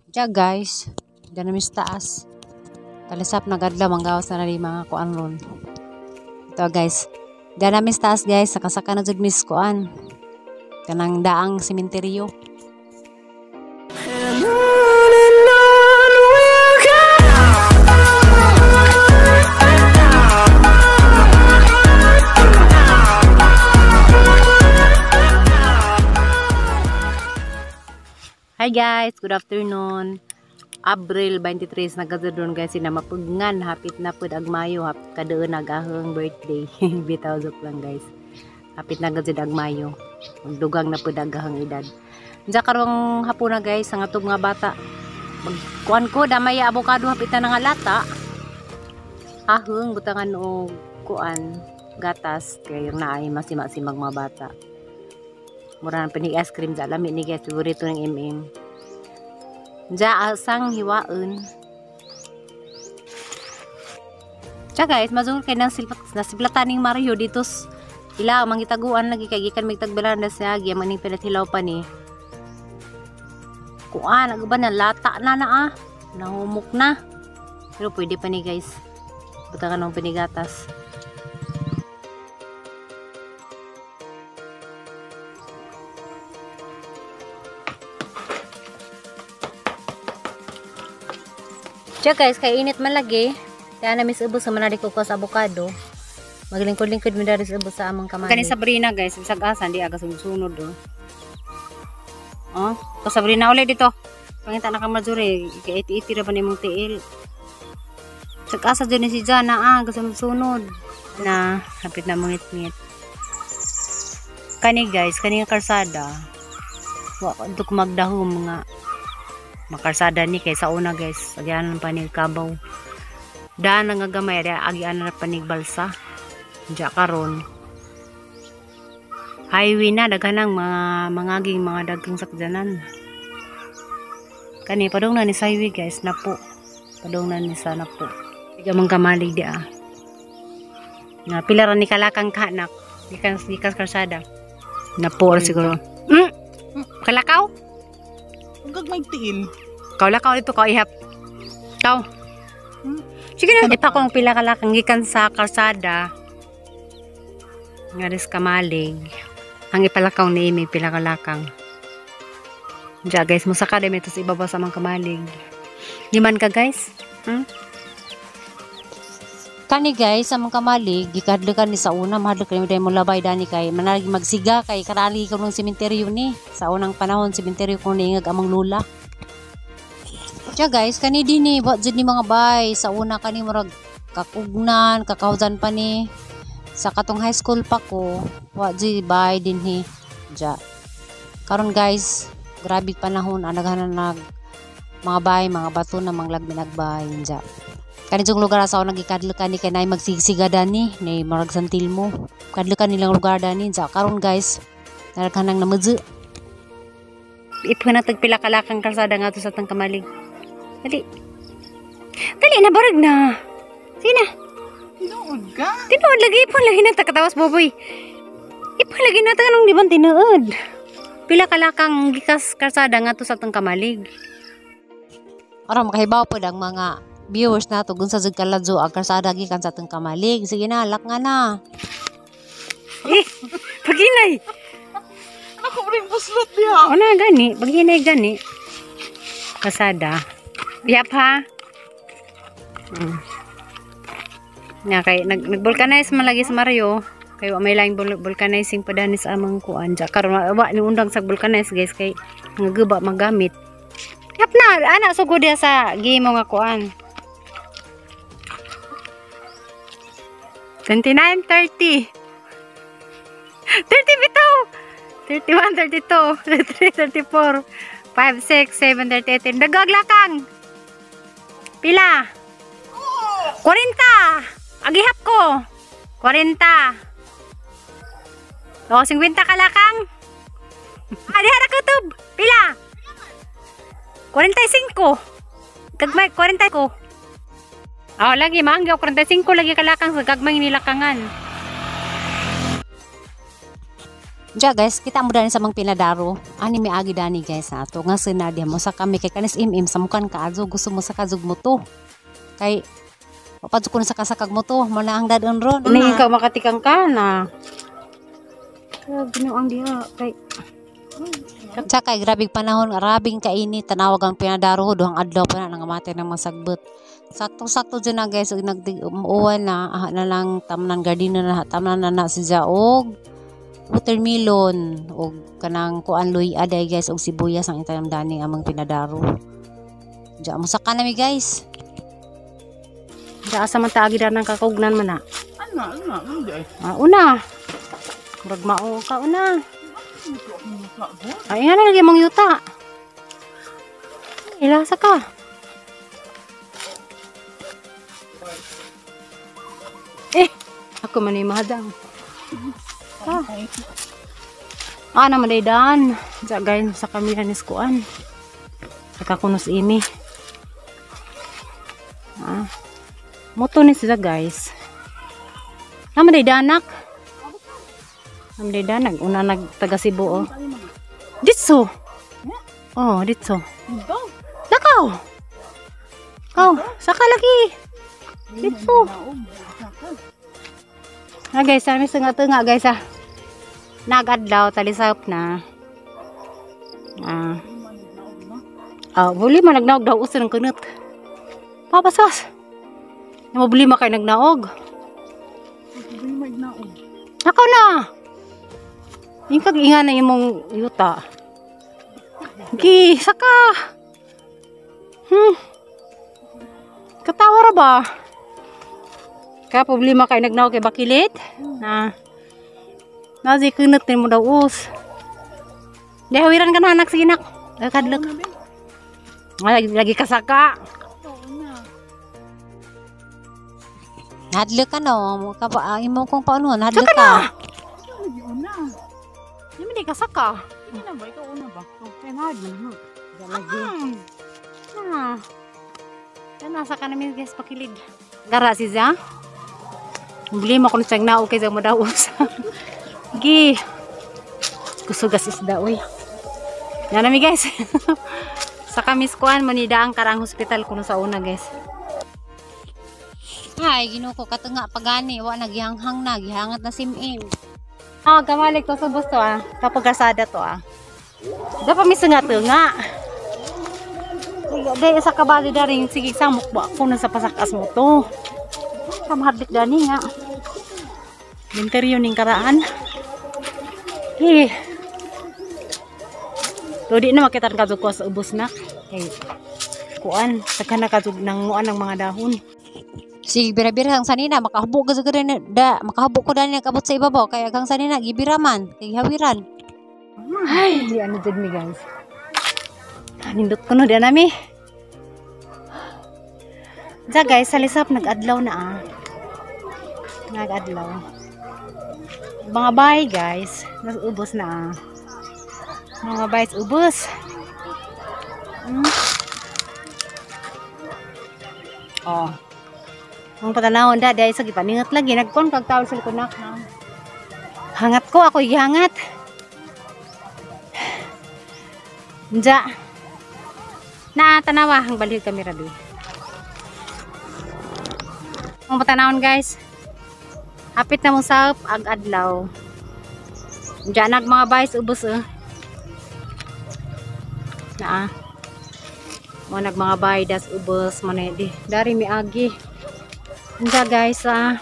Diya guys, diyan namin sa taas. Talisap nagadlaw, manggawas na rin mga kuan ron. Ito guys, diyan namin sa taas guys, nakasaka na jud mis kuan. Kanang daang sementeryo. And on we'll go. Hi guys, good afternoon. Abril 23 nagadudon guys sina mapugngan hapit na pud ag Mayo, hapit kadoon nagahong birthday. Bitaw joke lang guys. Hapit na gud ag Mayo. Magdugang na pud agahang edad. Unsa karong hapon na guys ang atong mga bata. Magkuan ko damay abokado hapit na nga lata. Ahong butangan og kuan gatas kay naay masima-simag mga bata. Mura na panig ice cream dya. Lami ni guys, favorito ng MM. Dya asang hiwaon. Dya guys, mazungol kay nang nasiplatan ning Mario dito ila mangitaguan lagi kay gikan migtagbalan na siya giya maning pinathilaw pa ni. Kuan ag ba na lata na na ah. Nahumok na. Pero pwede pa ni guys. Butangan ng pinigatas. Tiya guys, kay init man lagi. Kaya na mis ubos sa manali ko sa avocado. Maglingkod-lingkod mi dari sa ubos sa among kamay. Kani Sabrina guys, bisag asa di aga sunod oh. Oh, ko Sabrina uli dito. Pangita na ka Marjorie, kay iti-iti ra ba nimong tiil. Bisag asa jud ni si Jana ah, gasunod-sunod. Na hapit na mangit-ngit. Kani guys, kani nga karsada. Wa ko magdahom nga makarsada ni kay sa una guys, agianan pa ni kabaw. Daan na nga gamay, agianan na pa ni balsa. Diya karon. Highway na daghan ang mga mangaging mga daghang sakyanan. Kani padung na ni sa highway guys, napo. Padung na ni sa napo. Di man kamalig di ah. Na pila ra ni kalakang kanak gikan gikan karsada. Napo ra siguro. Kalakaw? Ang gagmay tiil. Kaw lakaw dito, kaw ihap. Kaw. Sige na. Ipa kong pila kalakang gikan sa karsada. Nga ris kamalig. Ang ipalakaw ni Amy, pila kalakang. Diya guys, musaka din ito sa ibaba sa mga kamalig. Di man ka guys? Kani guys, sa mga kamalig, gikadlukan ni sa una, mahadlok kami dahil mo labay dani kay manalagi magsiga kay karali ko ng sementeryo ni. Sa unang panahon, sementeryo ko niingag amang lula. Tiya guys, kani din ni, wa jud ni mga bay. Sa una kani murag kakugnan, kakahuzan pa ni. Sa katong high school pa ko, wa jud bay din hi. Diya. Karon guys, grabe panahon, anaghanan nag mga bay, mga bato na manglagmi nagbay. Diya. Kani jung lugar sa unang gikadlukan ni kay nay magsigsiga dani, ni murag santil mo. Kadlukan nilang lugar dani. Diya. Karon guys, naraghanang namudyo. Ipon na tagpila kalakang kalsada nga to sa tang kamalig. Dali. Dali na barag na. Sige na. Tinuod ka? Tinuod lagi ipon lagi na takatawas boboy. Ipon lagi na tanong di ba tinuod. Pila kalakang gikas kalsada nga to sa tang kamalig. Aron makahibaw pod ang mga viewers nato kung sa jud kaladyo ang kalsada gikan sa tang kamalig. Sige na, lak nga na. Eh, paghinay. Ako rin buslot diha. O na gani, paghinay gani. Kalsada. Yap ha. Nga kay nag-vulcanize man lagi sa Mario. Kay wa may laing vulcanizing pa dani sa amang kuan. Diya karon wa ni undang sa vulcanize guys kay nga guba magamit. Yap na ana sugod diha sa gimo nga kuan. 29, 30. 30 bitaw. 31, 32, 33, 34, 5, 6, 7, 38. Dagaglakang. Pila? 40. Agihap ko. 40. O, 50 kalakang. Ah, diha na kutob. Pila? 45. Gagmay, 40 ko. Oh, lagi maanggaw 45 lagi kalakang sa gagmay nilakangan. Diya guys, kita mo dani sa mga pinadaro. Ani may agi dani guys ato nga sina diha mo sa kami kay kanis im sa mukan ka gusto mo sa kazug mo to. Kay papadyo ko na sa kasakag mo to, mo na ang dadon ron. Ini ka makatikang ka na. Kaya ginoang diha kay Tsaka kay grabing panahon, grabing kainit, tanawag ang pinadaro, duhang adlaw pa na nangamatay ng mga sagbot. Sakto-sakto dyan na guys, ug nagdi umuwan na, ah, na lang tamnan gardina na tamnan na na si og watermelon og kanang kuan luy aday guys, og sibuyas ang itanam dani among pinadaro. Diya mo saka nami guys. Diya asa man taagi ng kakugnan man na. Ano, ano, ano di ay? Ah, una. Murag mao ka una. Ito akong mukha ko. Ay nga na lagi mong yuta. Ilasa ka. Eh, ako man ay mahadang. Ah. Ah, naman day daan. Diya guys, sa kami hanis kuan. Nakakunos ini. Ah. Moto ni sila guys. Naman day danak. Naman day danak. Una nag taga Cebu oh. Ditso. Oh, ditso. Ito. Lakaw. Oh, saka lagi. Ditso. Ah guys, kami sa nga nga guys ah. Nagadlaw talisap na. Ah. Ah, buli man nagnaog daw uso ng kunot. Papasas. Namabuli ma kay nagnaog. Hindi may naog. Ako na. Yung kag inga na imong yuta. Gi, saka. Katawa ra ba? Kaya problema kay nagnaog kay bakilit? Na. Nazi kunot ni mo daw us. Di hawiran ka na anak sige nak. Ay, kadlok. Ay, lagi, lagi kasaka. Hadlo ka no, mo ka pa ah, imo kong paano, hadlo ka. Ikaw lagi una. Di man di kasaka. Hindi na ba? Ikaw una ba? Okay, mahal man. Lagi. Ah. Yan, nasa ka namin guys, pakilid. Gara si Za. Problema ko na siyang naog kay mo daos. Gi. Kusugas isda, uy. Yan nami guys. Sa kamiskuan, manida ang karang hospital kuno sa una guys. Ay, Ginoo ko katunga pagani, wa nagihanghang na, gihangat na simim. Ah, gamalik to sa bus to ah. Kapag kasada to ah. Dapat may nga to nga. Dahil sa kabali na rin, sige, samok ba ako na sa pasakas mo to. Kamahadlik dani nga. Interior ning karaan. Eh. To di na makita kadto ko sa ubos na. Kay kuan, saka na kadto nanguan ang mga dahon. Sige, bira-bira ang sanina, makahubo ka sa da, makahubo ko dani nakabot sa ibabaw kay agang sanina gibira man, kay hawiran. Ay, di ano jud mi guys. Nindot ko no di nami. Ja guys, sa lisap nag-adlaw na ah. Nag-adlaw. Mga bye guys, nas ubos na ah. Mga bye ubos. Oh. Ang patanawon da dahil sa gipaningat lagi nagkon kag tawol sa likod na. Hangat ko ako gihangat. Nja. Na tanawa ang balhig kami rabi. Ang patanawon guys. Hapit na mo sa ag adlaw. Nja nag mga bays ubos eh. Naa. Mo nag mga bay das ubos mo na di. Dari miagi. Nja guys ah.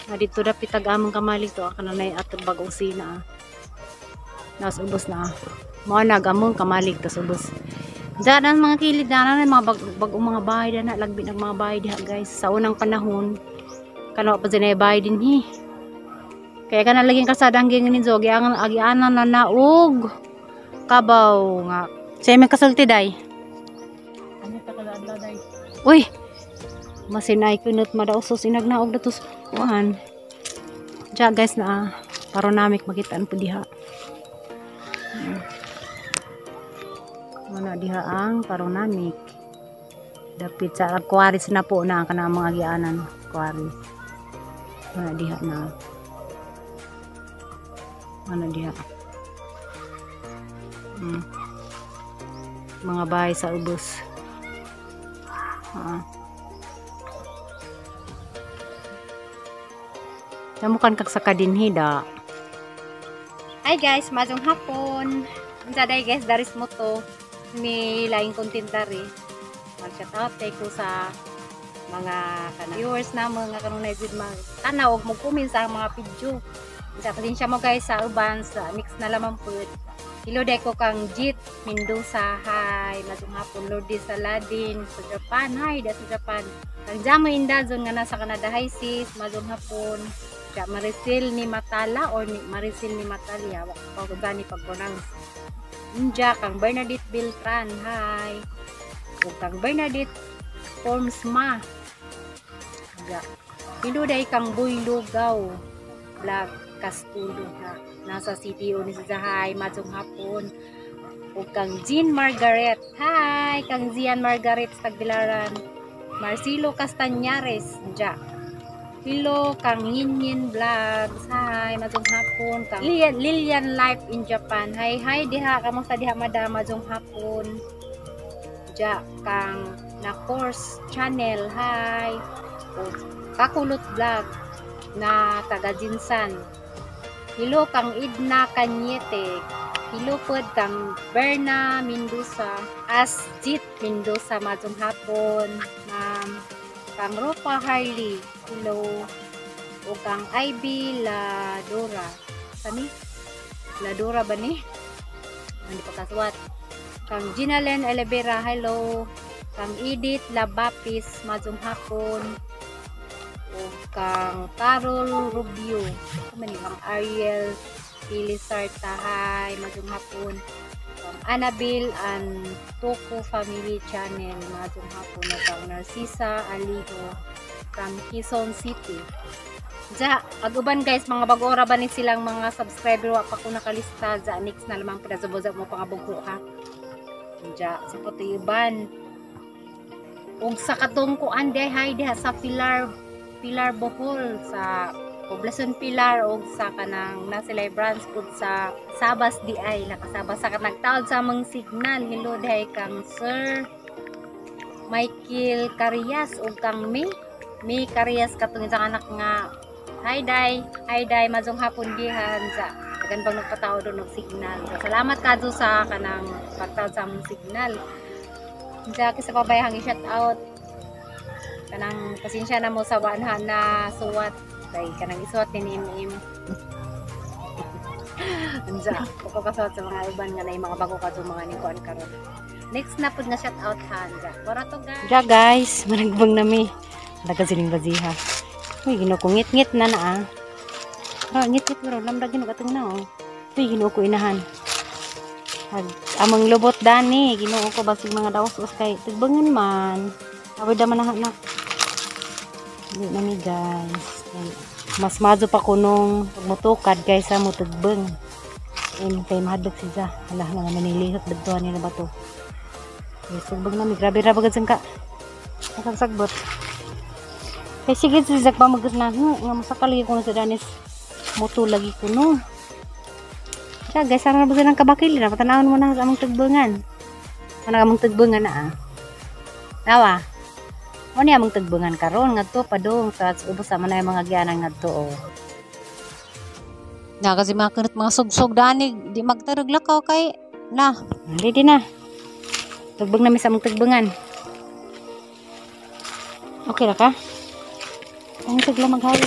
Na dito dapit ag among kamalig to kananay at bagong sina ah. Nas ubos na ah. Mo nag among kamalig tas ubos. Diyan ang mga kilid na na mga bagong mga bahay na lagbi ng mga bahay diha guys. Sa unang panahon kano pa din ay bahay din hi. Kaya kana laging kalsada ang ginganin zogi ang agianan na naog kabaw nga. Sa may kasulti day. Ano ta kada adlaw day? Uy. Masinay kunot madausos inagnaog datos kuan. Diya guys na ah, paronamic makitaan po diha. Muna diha ang paronamic. Dapit sa Aquaris na po na ang kanang mga agianan. Aquaris. Muna diha na. Ano diha? Mga bahay sa ubos. Ah. Namukan kag sa kadinhi da. Hi guys, maayong hapon. Unsa day guys, daris mo to. Ni laing content dari. Mag-shout out kay ko sa mga kana viewers na mga kanunay gud mag tanaw og mo-comment sa mga video. Unsa, pasensya mo guys sa uban, sa next na lamang pud. Hello day ko kang Jit Mendoza. Hi, maayong hapon. Lourdes Saladin sa Japan. Hi, da sa Japan. Kang Jamo Indazon nga nasa Canada. Hi sis, maayong hapon. Ja Maricel ni Matala or ni Maricel ni Matalia. Wa ko pa gani pag-pronounce. Unja kang Bernadette Beltran. Hi. Ug kang Bernadette Formsma. Ja. Hello day kang Boy Lugaw Vlog Castulo ha. Nasa CTO ni sa. Hi, maayong hapon. Ug kang Jean Margaret. Hi, kang Zian Margaret sa Tagbilaran. Marcelo Castañares. Ja. Hello kang Yin Yin Vlogs. Hi, maayong hapon. Kang Lilian, Lilian Life in Japan. Hi, hi diha. Kamusta diha, madam? Maayong hapon. Ja, kang Nakors Channel. Hi. O Kakulot Vlog na taga Jinsan. Hello kang Idna Cañete. Hello pod kang Berna Mendoza. Asjit Mendoza, maayong hapon. Ma'am. Kang Rupa Harley. Hello. O kang Ivy Ladora. Sani? Ladora ba ni? Hindi pa kasuwat. Kang Ginalen Elevera, hello. Kang Edith Labapis, maayong hapon. O kang Carol Rubio. Kamo ni kang Ariel Pilisarta, hi, maayong hapon. Kang Annabel and Toko Family Channel, maayong hapon. O kang Narcisa Aliho from Quezon City. Ja, ag uban guys, mga bago ra ba ni silang mga subscriber, wa pa ko nakalista. Ja, next na lamang pud sa mo pangabugho ha. Ja, sa puti uban. Ug sa katong kuan day, hi diha sa Pilar Pilar Bohol, sa Poblacion Pilar, ug sa kanang na sila branch pud sa Sabas di ay nakasabas sa nagtaod sa among signal. Hello day kang Sir Michael Carias ug kang May May Carias, katong isang anak nga. Hi day, hi day, maayong hapon dihan sa dagan bang nagpataod og signal. So, salamat kadto sa kanang pagtaod sa among signal. Sa sa pabayahang i-shout out, kanang pasensya na mo sa wanhan na suwat kay kanang isuwat ni Im. Unsa ko kasuwat sa mga uban nga nay mga bago kadto mga ni kuan karon. Next na pud nga shout out ha. Unsa para to guys. Ja guys, managbang nami. Daga sining baziha. Uy, Ginoo ko, ngit-ngit na na ah. Ah, ngit-ngit bro, lamda Ginoo katong na oh. Uy, Ginoo ko, inahan. Ag, amang lubot dani, Ginoo ko, basig mga daos us kay tugbangan man. Awid man na anak. Hindi na mi guys. Ay, mas mazo pa kunong mutukad kaysa mutugbeng. In kay mahadlok siya. Hala na naman nilihok dagtuan nila ba to. Ay, sugbang nami, grabe ra bagad sangka. Nakagsagbot. Kay sige si Zack pamagas na nga masakal lagi ko na sa danis moto lagi ko no. Siya guys, sana ba silang kabakil na patanawon mo na sa among tugbangan. Ano among tugbangan na ah. Tawa. Mo ni among tugbangan karon ngadto padung sa ubos sa man mga gianan ngadto oh. Na kasi mga kanot mga sugsog dani di magtarog lakaw kay na. Ready na. Tugbang nami sa among tugbangan. Okay ra ka? Ang sigla maghawid.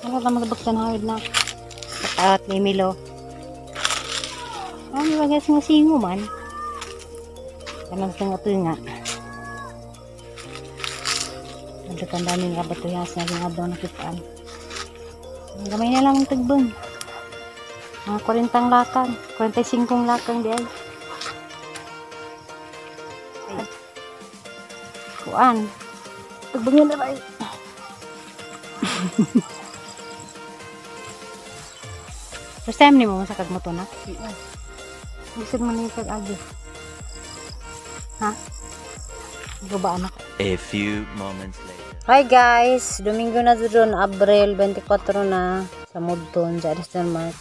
Wala ka magbaktan hawid na. Out ni Milo. Ano ba guys nga singo man? Kanang sa nga nga. Ang daming rabatuyas na nga daw nakitaan. Ang gamay na lang ang tagbang. Mga 40 lakang, 45 lakang di ay. Kuan. Tagbangin na ba? First time ni mo sa kagmoto na? Gusto mo na yung kag-agi. Ha? Ikaw ba anak? A few moments later. Hi guys! Domingo na doon, Abril 24 na. Sa Mudton sa Aris Denmark.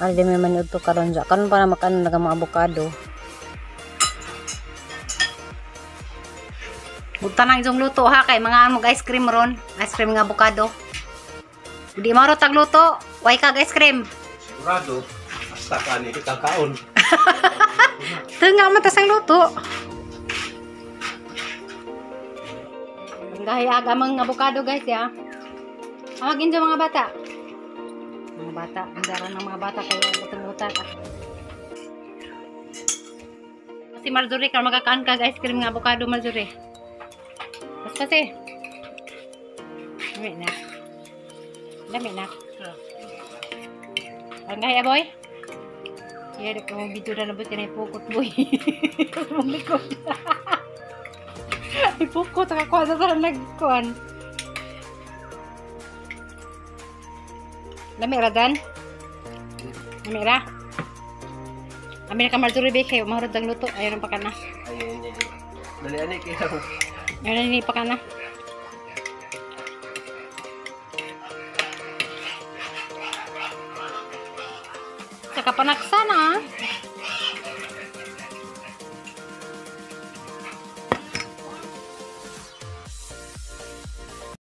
Ari di may maniudto karon sa karon para makano naga mga avocado. Bugtan ang isong luto ha kay mga mag ice cream ron, ice cream nga avocado. Di maro tag luto, way kag ice cream. Sigurado, basta ka ni kakaon. Tunga man tas ang luto. Ang gahiyag amang avocado guys ya. Amagin sa mga bata. Mga bata, ang dara ng mga bata kayo ang utak. Si Marjorie karon makakaan kag ice cream nga avocado, Marjorie. Pas kasi. Dami na. Dami na. Ang gaya boy. Iya, ko video na boy kanay pukot boy. Mong likod. Ipukot akakuha sa sarang nagkuan. Lami ra dan. Lami ra. Amin na ka Marjorie be kay mahurot ang luto. Ayaw pa kana. Ayun, yun. Dali ani kaya. Ayaw na ni pa kana. Sa kapanaksan ah.